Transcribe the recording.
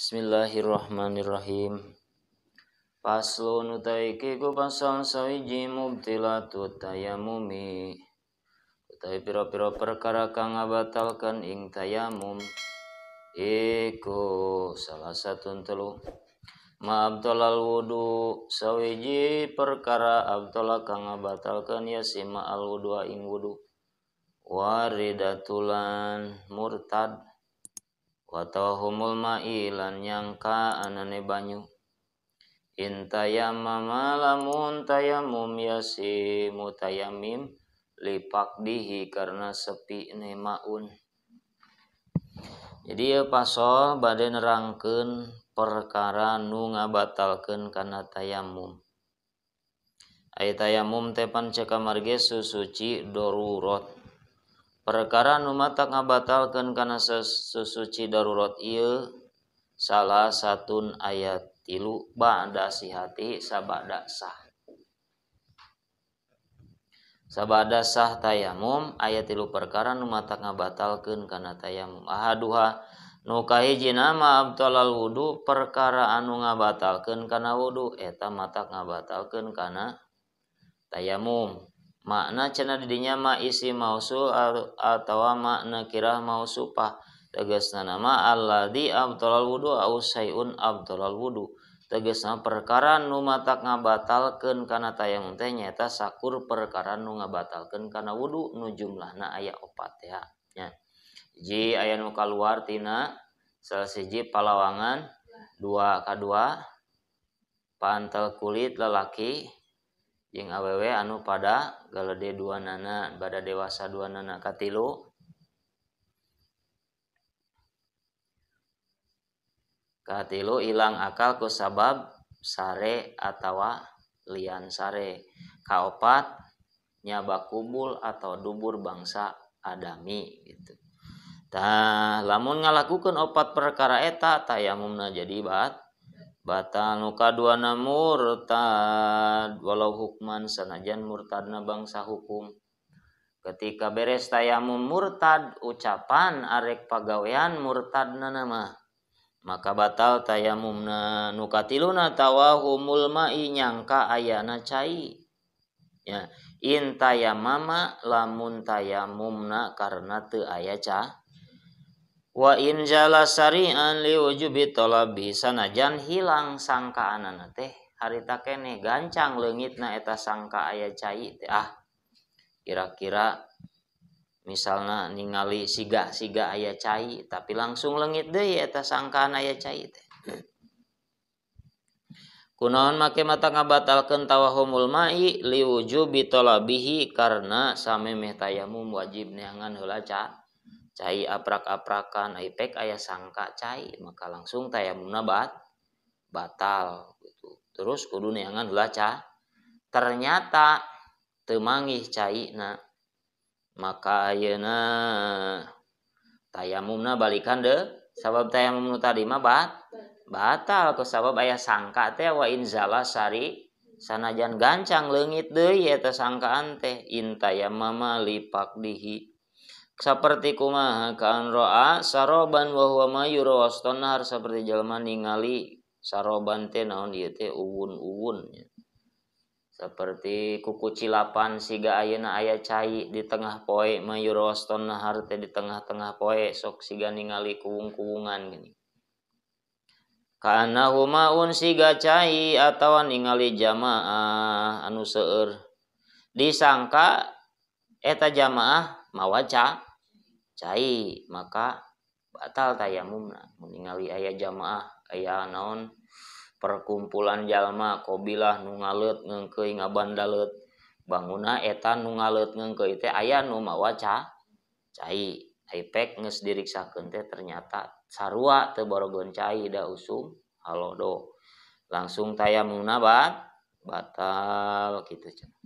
Bismillahirrahmanirrahim. Faslun utawi iki ku pasal sawiji mubtilatu tayamumi utawi pira-pira perkara kang ngabatalkeun ing tayamum iku salah satu telu. Ma abtalal wudu sawiji perkara abtala kang ngabatalkeun ya sima al wudu ing wudu waridatulan murtad wa tawahumul ma'i lan nyangka anane banyu intayamama lamun tayamum yasi mutayamim lipakdihi karena sepi ne maun. Jadi ya pasal bade nerangkeun perkara nu ngabatalkeun kana tayamum. Ai tayamum teh pan cek kamarge susuci darurat. Perkara nu matak ngabatalkeun kana susuci darurat ieu salah satun ayat 3 ba'da sihati sabada sah. Sabada sah tayamum aya 3 perkara nu matak ngabatalkeun kana tayamum. Ahaduha nu kahijina ma abtalal wudu perkara anu ngabatalkeun kana wudu eta matak ngabatalkeun kana tayamum. Makna cenah didinya ma isi mausul atawa makna kirah mausupah tegasna nama alladzi abtalal wudu au syai'un abtalal wudu tegasna perkara nu matak ngabatalkeun kana tayamum teh nyaeta sakur perkara nu ngabatalkeun kana wudu nu jumlahna aya 4 ya nya. Hiji aya nu kaluar tina salah siji palawangan, 2 kadua pantel kulit lalaki jeung awewe anu pada galede 2 nana pada dewasa 2 nana. Katilu ilang akal ku sabab sare atawa lian sare. Kaopat nyaba kubul atau dubur bangsa adami gitu. Tah lamun ngalakukeun 4 perkara eta tayamumna jadi batal. Nu kaduana murtad walau hukman sanajan murtadna bangsa hukum. Ketika beres tayamum murtad ucapan arek pagawean murtadna nama maka batal tayamumna. Nu katiluna tawahumul ma'i nyangka ayana cai ya in tayamama lamun tayamumna karena teu aya ca wa in jala sari'an liwujubi talabi sanajan hilang sangkaanana teh harita keneh gancang leungitna eta sangka aya cai teh ah kira-kira misalna ningali siga-siga aya cai tapi langsung leungit deui eta sangkaan aya cai teh. Kunaon make mata ngabatalkeun tawahumul ma'i liwujubi talabihi karena samemeh tayamum wajib neangan heula cai aprak-aprakan ai pek aya sangka cai maka langsung tayamumna batal gitu. Terus kudu neangan heula ternyata teu manggih caina maka ayeuna tayamumna balikan deh sabab tayamum nu tadi mah batal ku sabab aya sangka teh wa inzala sari sanajan gancang leungit deui eta sangkaan teh intayamama lipakdihi saperti kumaha kaan roa saroban wa huwa ma yura wastonahar saperti jalma ningali saroban teh naon ieu teh uwun-uwun seperti kukucilapan siga ayeuna aya cai di tengah poe ma yura wastonahar teh di tengah-tengah poe sok siga ningali kuwung-kuwungan gini kana humaun siga cai atawa ningali jamaah anu seueur disangka eta jamaah mawa cai maka batal tayamumna. Ningali aya jamaah aya naon perkumpulan jalma kobilah nu ngaleut ngeungkeuy ngabandaleut banguna eta nu ngaleut ngeungkeuy teh aya nu mawa cai ai pek geus diriksakeun teh ternyata sarua teu borogeun cai da usum halodo langsung tayamumna batal kitu cenah.